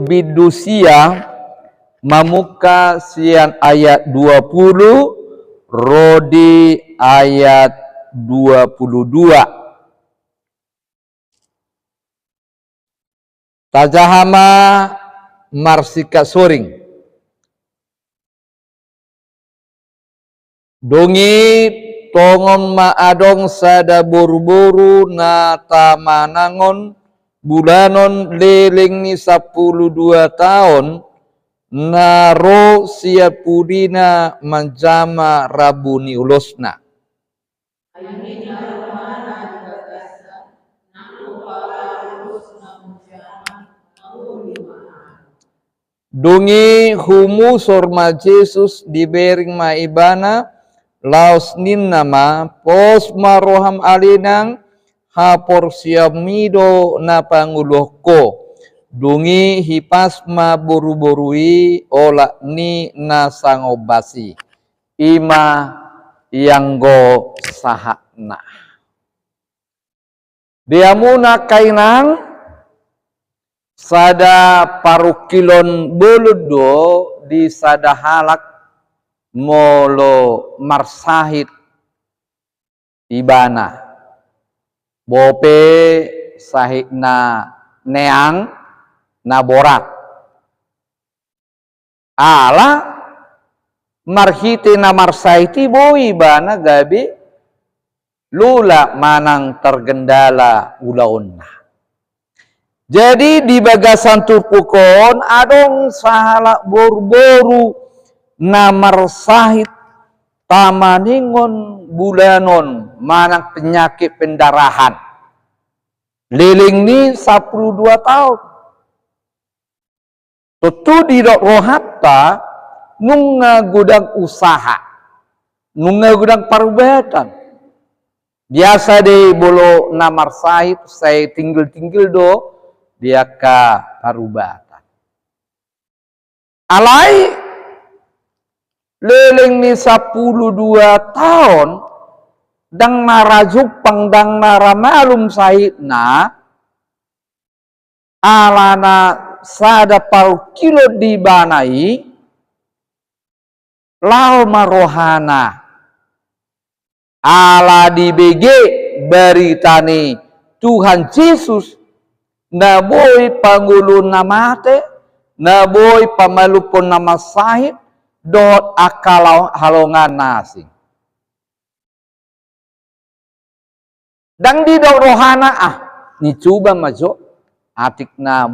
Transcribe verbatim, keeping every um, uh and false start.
Bindu sia, mamungka sian ayat dua puluh ro di ayat dua puluh dua. Tajaha ma marsingkat soring. Dung i tongon ma adong sada boruboru na tamanangon bulanon leleng ni sampulu dua taon, na ro sian pudina manjama rambu ni ulosna. Dung i humusor ma Jesus, dibereng ma ibana, laos ninna ma: Pos ma roham ale inang, haporseaonmi do na pangoluhon ho. Dung i hipas ma boruboru i olat ni na sangombas i. I ma ianggo sahatna. Di hamuna angka inang, sada parungkilon bolon do di sada halak molo marsahit ibana. Boi pe sahitna neang na borat. Ala marhite na marsahit i boi ibana gabe lola manang tergendala ulaonna. Jadi di bagasan turpuk on adong sahalak boruboru na marsahit tamaningon bulanon manang penyakit pendarahan. Leleng ni sampulu dua taon. Tontu didok rohanta, nunga godang usaha, nunga godang parubatan. Biasa do molo na marsahit sai tinggil-tinggil do di angka parubatan. Alai leleng ni sampulu dua taon, ndang na ra jumpang, ndang na ra malum sahitna, alana sada parungkilon di ibana i, laho ma rohana. Ala dibege barita ni Tuhan Jesus, na boi pangoluhon na mate, na boi pamalumhon na marsahit, dohot angka lao-, halongan na asing. Ndang didok rohana, ah, nicuba ma jo, atik na